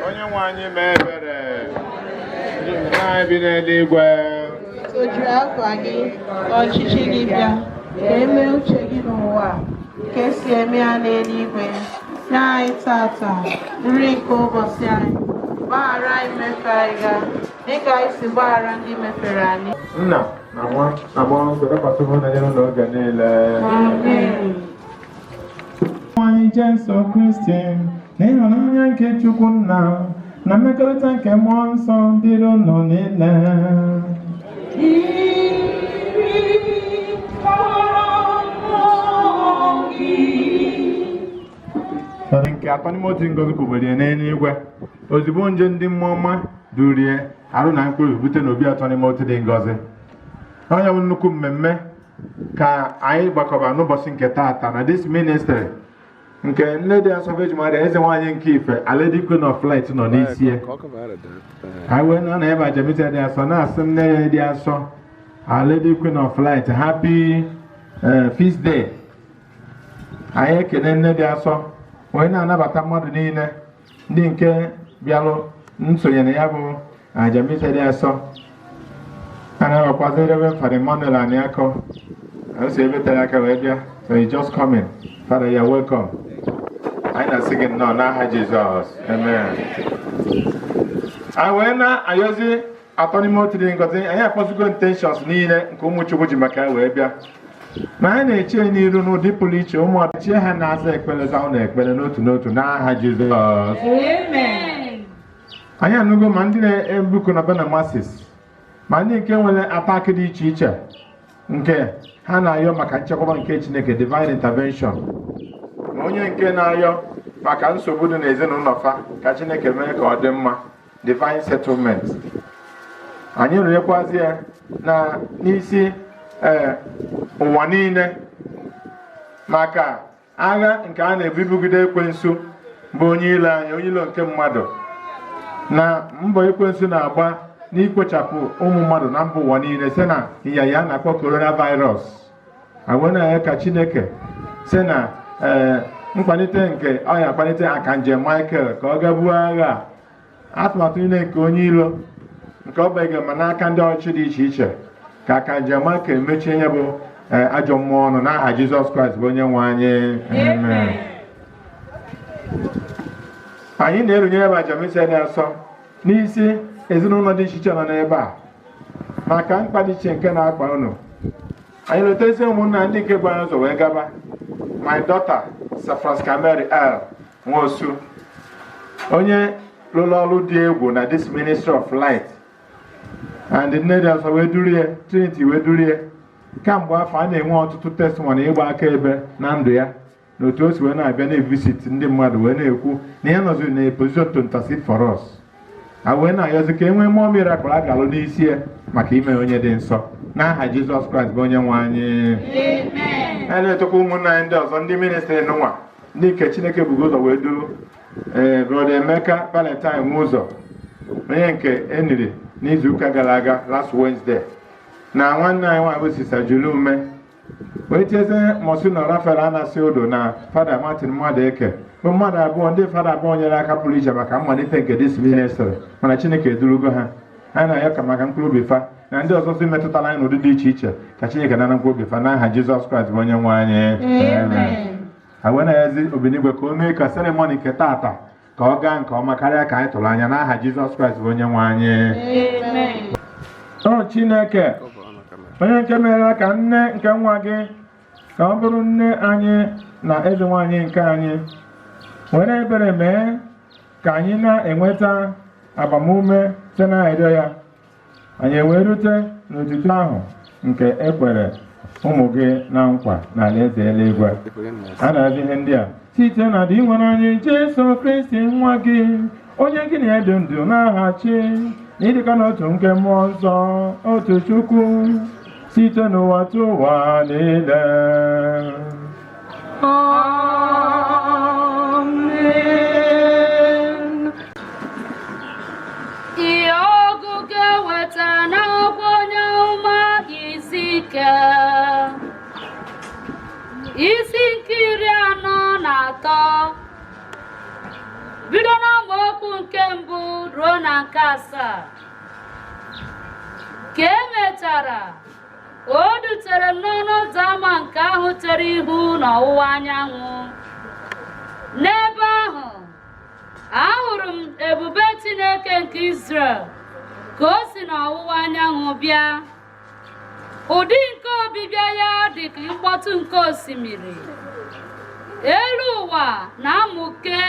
Onye nwe anyị mee ebere. Nna anyị bi n'eluigwe. Tojuru akwa gị, ka ọchịchị gị bịa, ka e mee uche gị n'ụwa, ka esi eme ya n'eluigwe. Nye anyị tata nri nke ụbọchị anyị. Gbaghara anyị mmefe anyị ga, dịka anyị si gbaghara ndị mefere anyị. Nna na Nwa na Mmụọ Nsọ dakwasị unu na n'oge niile. Amen. Anyị Jesu Kristi na ịhụnanya nke Chukwu Nna na mmekọrịta nke Mmụọ Nsọ dịrị unu niile. Nke atọ n'ime otu ngọzi kwubere n'eluigwe, ozugbo nje ndị mmụọ ọma durie arụ na mkpebi bute n'obi atọ n'ime otu dị ngọzi. Onye bụ nnukwu mmemme ka anyị gbakọba n'ụbọchị nke taata na this ministry nke nne dị asọ Virgin Maria, eze nwaanyị nke ife, Lady Queen of Light, nọ n'isi ya. Anyị wee nọ na ebe aja misa dị asọ na-asị nne ya dị asọ, Lady Queen of Light, happy feast day. Anyị ekene nne dị asọ wee na-anabata mmadụ niile ndị nke bịalụ nsonye na ya bụ aja misa dị asọ. A na-abakwazi Reverend Father Emmanuel Aniako o si ebe tere aka wee bịa, so he just coming. Father, you are welcome. Anyị na-asị gị nnọọ n'aha Jizọs, amen. Anyị wee na-ayọzi atọ n'ime otu dị ngọzi. Anyị akpọzigo intentions niile nke ụmụ Chukwu ji maka ya wee bịa, ma anyị na-eche n'iru n'ụdị pụrụ iche. Ụmụ ọchie ha na-aza ekpere, za ụlọ ekpere n'otu n'otu n'aha Jizọs. Amen. Anyị anụgo ma ndị na-ebuku na bena masses, ma ndị nke nwere attack dị iche iche nke ha na-ayọ maka nchekwaba nke Chineke, divine intervention, ma onye nke na-ayọ Maka nsogbu dị n'ezinụlọ fa, ka Chineke mee ka ọ dị mma, divine settlement. Anyị rụnyekwazi ya na n'isi ee ụwa niile maka agha nke a na-ebibugide ekwensu, bụ onye ilo anyị, onye ilo nke mmadụ, na mbọ ekwensu na-agba n'ikpochapụ ụmụ mmadụ na mba ụwa niile site na ịnyanya a na-akpọ coronavirus. Wee na ka Chineke site na ee mkpalite nke ọ ya akpalite Archangel Michael ka ọ gabuo agha a, atụmatụ niile nke onye ilo nke ọ bege ma n'aka ndị ọchịchị dị iche iche, ka Archangel Michael mechie ya bụ ajọ mmụọ ọnụ n'aha Jizọs Kraịst bụ onye nwe anyị. Amen. Anyị na-erunyere bụ aja misa dị asọ n'isi ezinụlọ dị iche iche nọ n'ebe a maka mkpa dị iche nke na-akpa unu. Anyị lotezi ụmụnna ndị nke gbara ụzọ wee gaba, my daughter Safraska Mary L Nwosu, onye rụrụ ọrụ dị egwu na this Ministry of Light and nne dị asọ wee durie, Trinity wee durie kamgbe afọ a, na-enwe ọtụtụ testimony ịgba akaebe na ndụ ya na otu o si wee na-abịa na-evisit ndị mmadụ, wee na-ekwu na ya nọziri na position to intercede for us. A wee na-ayọzi ka e nwee mmụọ miracle a ga-alụ n'isi ya maka ime onye dị nsọ n'aha Jizọs Kraịst bụ onye nwe anyị. A na-etokwa ụmụnna anyị ndị ọzọ, ndị ministry nụnwa, ndị nke Chineke bugo ụzọ wee duru, ee Brother Emeka Valentine Nwụzọ, onye nke eniri n'izuụka gara aga, last Wednesday, na nwanne anyị nwaanyị bụ Sister Julie Ume, wee tiezie Monsignor Rafael Anasi Odo na Fada Martin mmadụ eke, bụ mmadụ abụọ, ndị fada abụọ nyere aka pụrụ iche maka mmalite nke this ministry, mana Chineke edurugo ha. Anyị na-ayọ ka maka mkpụrụ obi fa na ndị ọzọ si metụtara anyị n'ụdị dị iche iche, ka Chineke nara mkpụrụ obi fa n'aha Jizọs Kraịst bụ onye nwe anyị. Amen. Ha wee na-ezi obinigwe ka o mee ka ceremony nke tata ka ọ gaa nke ọma karịa ka anyị tụrụ anya n'aha Jizọs Kraịst bụ onye nwe anyị. O Chineke, onye nke mere ka nne nke nwa gị ka ọ bụrụ nne anyị na eze nwanyị nke anyị, were ebere mee ka anyị na-enweta agbamume site n'arịrịọ ya, anyị wee rute n'otuto ahụ nke e kwere ụmụ gị na nkwa n'alaeze eluigwe. A na-azi ihe ndị a site na dị nwere anyị Jesu Kristi nwa gị, onye gị na ya dị ndụ na-aghachi na ịdịkọ n'otu nke Mmụọ Nsọ, otu Chukwu, site n'ụwa tụ ụwa niile. Amen. Ihe ọgụgụ eweta n'akwụkwọ onye amụma Izikiel, isi nke 43, bido n'amaokwu nke mbụ ruo na nke asaa. Ka e mechara, o dutere m n'ọnụ ụzọ ámá nke ahụ chere ihu n'ọwụwa anyanwụ. N'ebe ahụ, ahụrụ m ebube Chineke nke Izrel ka o si n'ọwụwa anyanwụ bịa. Ụdị nke ọbịbịa ya dị ka mkpọtụ nke osimiri. Elu ụwa na-amụke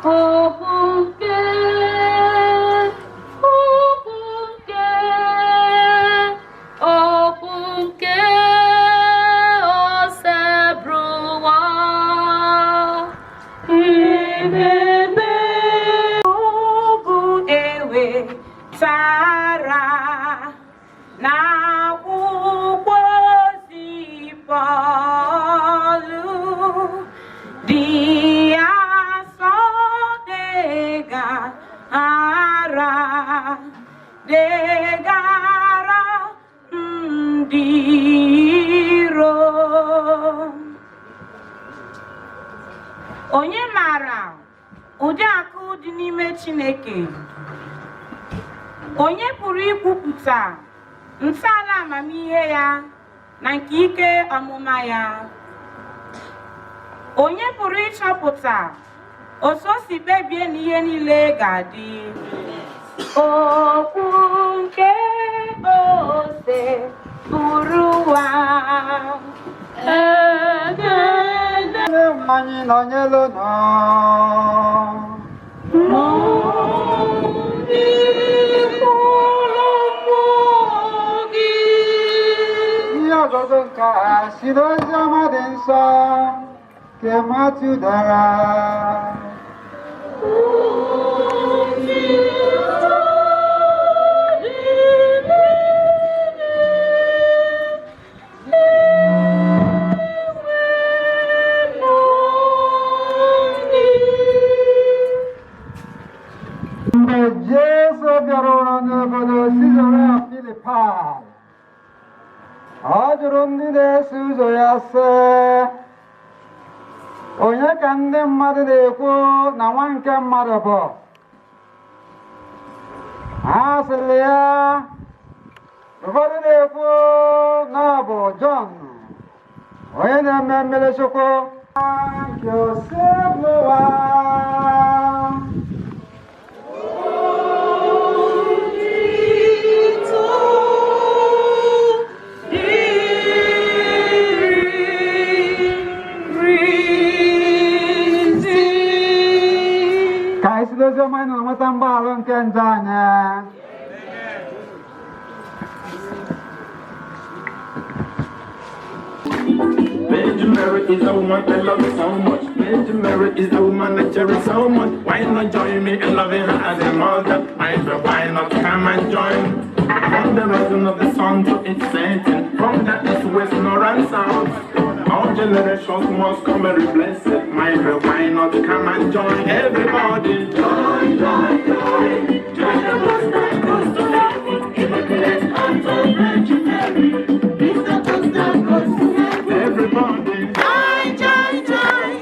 okwu nke okwu nke okwu nke Osebụrụwa. Ebebe ugwu ewe tara n'akwụkwọ ozi Pọlụ dị asọ degara ndị Rom. Onye maara ụdị akụ dị n'ime Chineke? Onye pụrụ ikwupụta ntọala amamihe ya na nke ike ọmụma ya? Onye pụrụ ịchọpụta otu o si kpebie na ihe niile ga-adị? Okwu nke ose bụrụ ụwa. Ekele. Anyị nọnyere unu. N'ịkwụrụ mmụọ gị. Ihe ọgụgụ nke a si n'ozi ọma dị nsọ Nke Matiu dara. Mgbe Jesu bịaruru n'obodo Sizaria Filipai, ọ jụrụ ndị na-eso ụzọ ya sị, "Onye ka ndị mmadụ na-ekwu na nwa nke mmadụ bụ?" Ha sịrị ya, "Ụfọdụ na-ekwu na ọ bụ Jọn onye na-eme mmiri Chukwu." Nke Osebụlụwa. Ka anyị si n'ozi ọma anyị nọ nweta mgbaghara nke njọ anyị. Virgin Mary is the woman I love so much. Virgin Mary is the woman I cherish so much. Why not join me in loving her as a mother? Why not come and join? From the rising of the sun to its setting, from the east, west, north, and south. All generations must come and replace it. My friend, why not come and join everybody? Join, join, join. Join the bus that goes to heaven. Immaculate Heart of Virgin Mary. It's the bus that goes to heaven. Everybody. Join, join, join.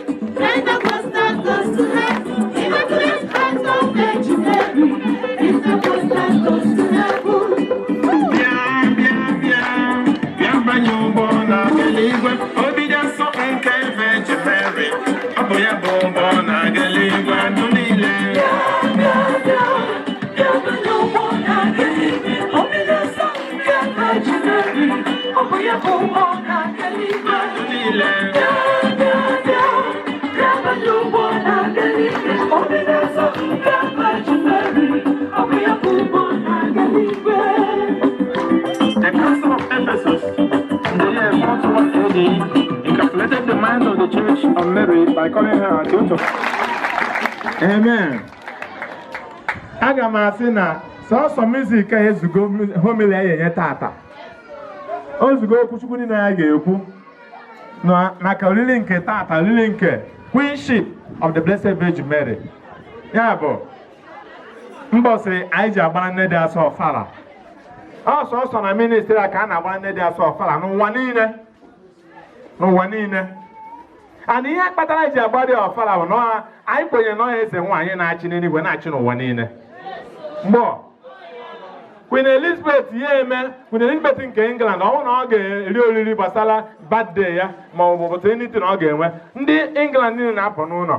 Join the bus that goes to heaven. Immaculate Heart of Virgin Mary. It's the bus that goes to heaven. Bịa, bịa, bịa, bịa banye ụgbọ na-aga eluigwe. Obi dị nsọ nke Virgin Mary. Ọ bụ ya bụ ụgbọ na-aga eluigwe ndụ niile. Bịa, bịa, bịa. Bịa banye ụgbọ na-aga eluigwe. Obi dị nsọ nke Virgin Mary. Ọ bụ ya bụ ụgbọ na-aga eluigwe. Ndụ niile. Bịa, bịa, bịa. Bịa banye ụgbọ na-aga eluigwe. Obi dị nsọ nke Virgin Mary. Ọ bụ ya bụ ụgbọ na-aga eluigwe. The Council of Ephesus in the year 41 AD encapsulated the mind of the Church of Mary by calling her Theotokos. Amen. Aga m asị na sọsọ music a ezugo homily a enye tata. Ozugo okwuchukwu niile ya ga-ekwu na maka oriri nke tata, oriri nke Queenship of the Blessed Virgin Mary. Ya bụ mbọsị anyị ji agbara nne dị asọ ọfala. Ọ sọsọ na ministry a ka a na-agbara nne dị asọ ọfala n'ụwa niile. N'ụwa niile. And ihe kpatara ji agbara ya ọfala bụ na anyị kwenyere na ọ eze nwaanyị na-achị n'eluigwe, na-achị n'ụwa niile. Mgbọ Queen Elizabeth ya eme, Queen Elizabeth nke England, ọ bụrụ na ọ ga-eri oriri gbasara birthday ya ma ọ bụ ụbọchị anything ọ ga-enwe, ndị England niile na-apụ n'ụlọ.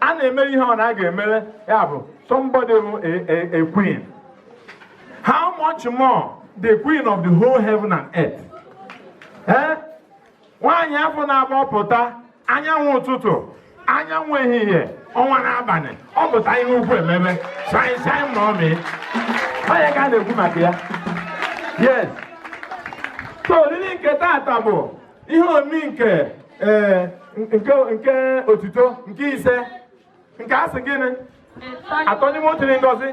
A na-emere ihe ọ na a ga-emere ya bụ somebody bụ a queen. How much more the queen of the whole heaven and earth? Eh? Nwaanyị afọ na-agba pụta anyanwụ ụtụtụ, anyanwụ ehihie, ọnwa n'abalị, ọ pụta ihe ukwu ememe, shine shine mommy. Onye ka a na-ekwu maka ya? Yes. So oriri nke tata bụ ihe omimi nke ee nke otuto nke ise nke asị gịnị? Atọ n'ime otu dị ngọzi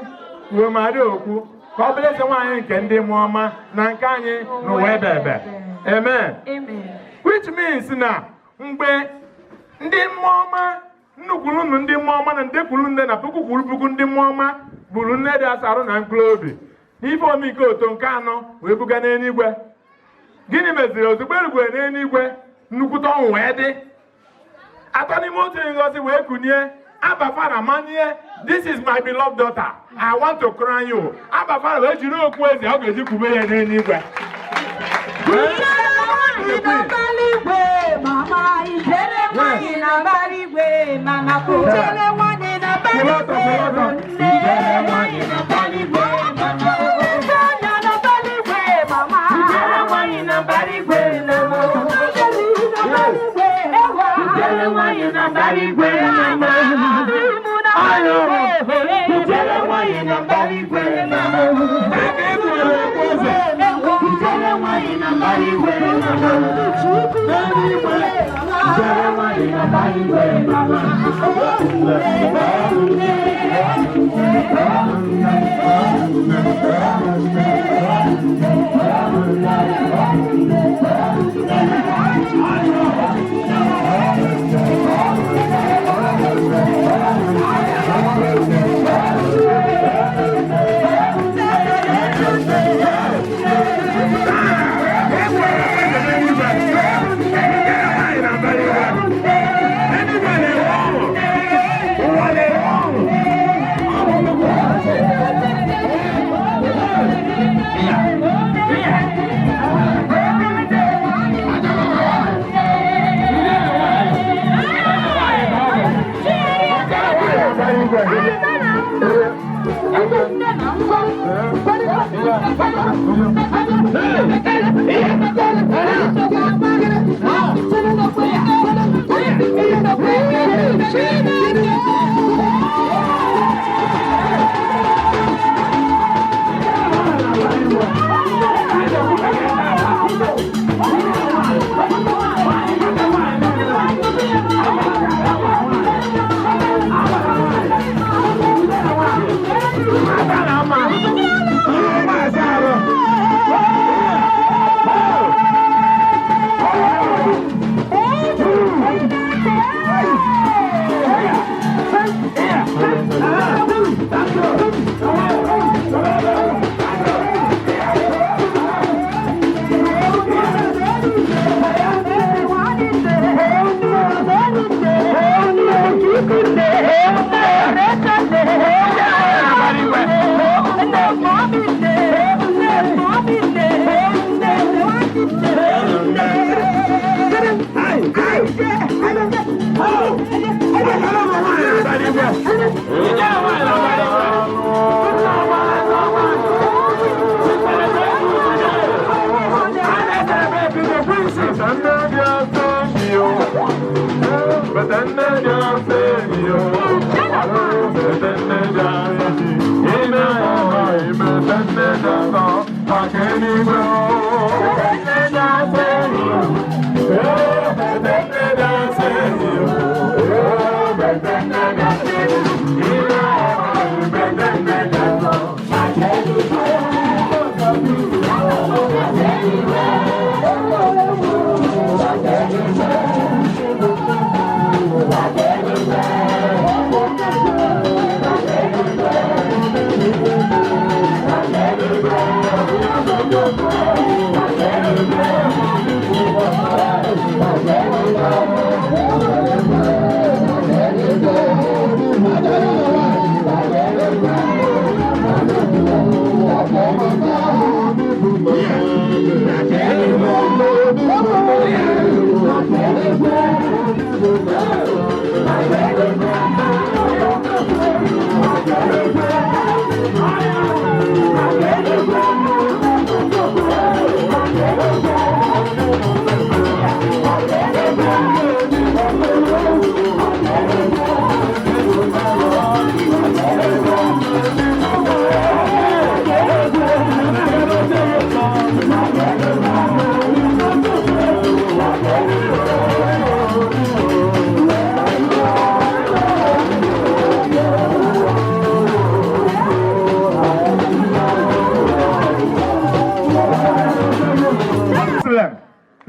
ruo Maria okwu ka ọ bụrụ eze nwaanyị nke ndị mmụọ ọma na nke anyị n'ụwa ebe ebe. Amen. Amen. Which means na mgbe ndị mmụọ ọma, nnukwuru unu ndị mmụọ ọma na nde kwuru nde na puku kwuru puku ndị mmụọ ọma gburu nne dị asarụ na mkpụrụ obi n'ife omike oto nke anọ wee buga n'eluigwe, gịnị meziri ozugbo erugwere n'eluigwe? Nnukwute ọnwụ wee dị. Atọ n'ime otu ngọzi wee kunie Abba Father manie, "This is my beloved daughter, I want to crown you." Abba Father wee jiri okpu eze ọ ga-eji kwube ya n'eluigwe. Igwe mama ijele nwanyị na mbara igwe, mama ijele nwanyị na mbara igwe, nne nwanyị na mbara igwe, mama eze anya na mbara igwe, mama ijele nwanyị na mbara igwe, mama ijele na mbara igwe, ewa ijele nwanyị na mbara igwe, mama ijele nwanyị na mbara igwe, mama ijele nwanyị na mbara igwe, mama.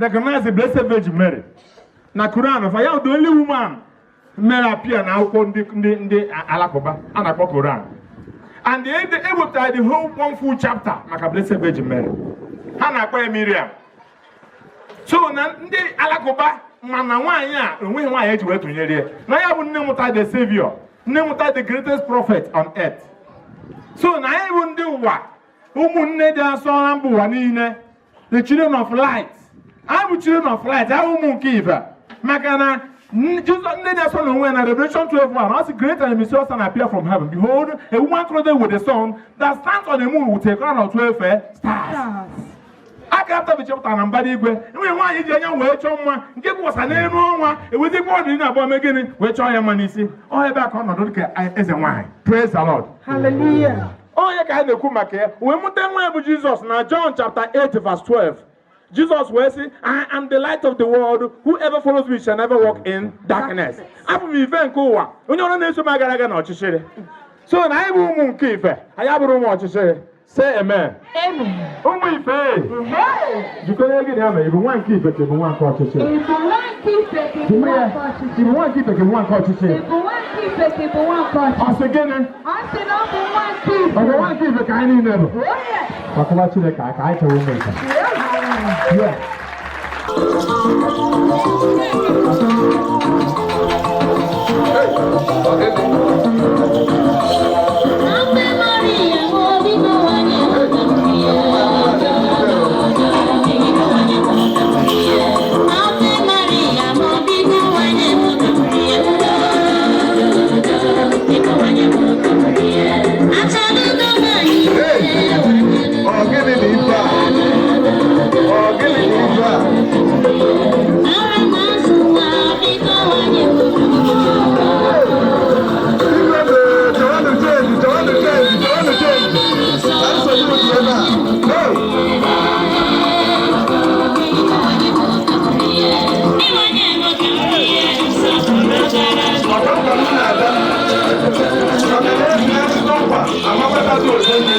Recognize the Blessed Virgin Mary. Na Quran, for you, the only woman Mary appear na akwụkwọ ndị Alakụba a na-akpọ Quran. And they ewepụtara the whole one full chapter maka Blessed Virgin Mary. Ha na-akpọ ya Miriam. So na ndị Alakụba mana nwaanyị a onweghị nwaanyị eji wee tụnyere ya. Na ya bụ nne mụta the savior, nne mụta the greatest prophet on earth. So na anyị bụ ndị ụwa, ụmụnne dị asọ na mba ụwa niile, the children of light. I'm bụ children of light, ahụ ụmụ nke ife. Maka na Jesus ndị dị asọ n'onwe ya na Revelation 12:1, ọ sị great and mysterious sign appear from heaven. Behold, a woman clothed with the sun that stands on the moon with a crown of 12 stars. Aka after chepụtara na mbara igwe, enwere nwaanyị ji anya wee chọọ mma nke kwụkwasa n'elu ọnwa, ewezikwa ọdịrị na abụọ mee gịnị wee chọọ ya mma n'isi. Ọ ebe a ka ọnọdụ dịka eze nwaanyị. Praise the Lord. Hallelujah. Onye ka a na-ekwu maka ya wee mụta nwa ya bụ Jizọs na John chapter 8 verse 12. Jizọs wee sị, "I am the light of the world. Whoever follows me shall never walk in darkness." Abụ m ife nke ụwa. Onye ọrụ na-eso m agara aga n'ọchịchịrị. So na anyị bụ ụmụ nke ife, anyị abụrụ ụmụ ọchịchịrị. Say amen. Amen. Ụmụ ife, jikọrọ gị na ya ma ị bụ nwa nke ife ka ị bụ nwa nke ọchịchịrị. Ị bụ nwa nke ife ka ị bụ nwa nke ọchịchịrị? Ị bụ nwa nke ife ka ị bụ nwa nke ọchịchịrị? Ị bụ nwa nke ife ka ị bụ nwa nke Ọ ọchịchịrị? sị gịnị? Ọ sị na ọ bụ nwa nke ife. Ọ bụ nwa nke ife ka anyị niile bụ. Oh, yes. Gbakọba Chineke aka, anyị chọrọ ụmụ ife. Yeah. Ọ gịnị dị ife a? Ọ gịnị dị ife a? Igwe bụ chọwanụ change, chọwanụ change, chọwanụ change. Na nsogbu dị ebe a. Hey! Ọkwa nkwa m na-ada. Maka na esi n'akụkọ nkwa, amakwatazi otu ndị.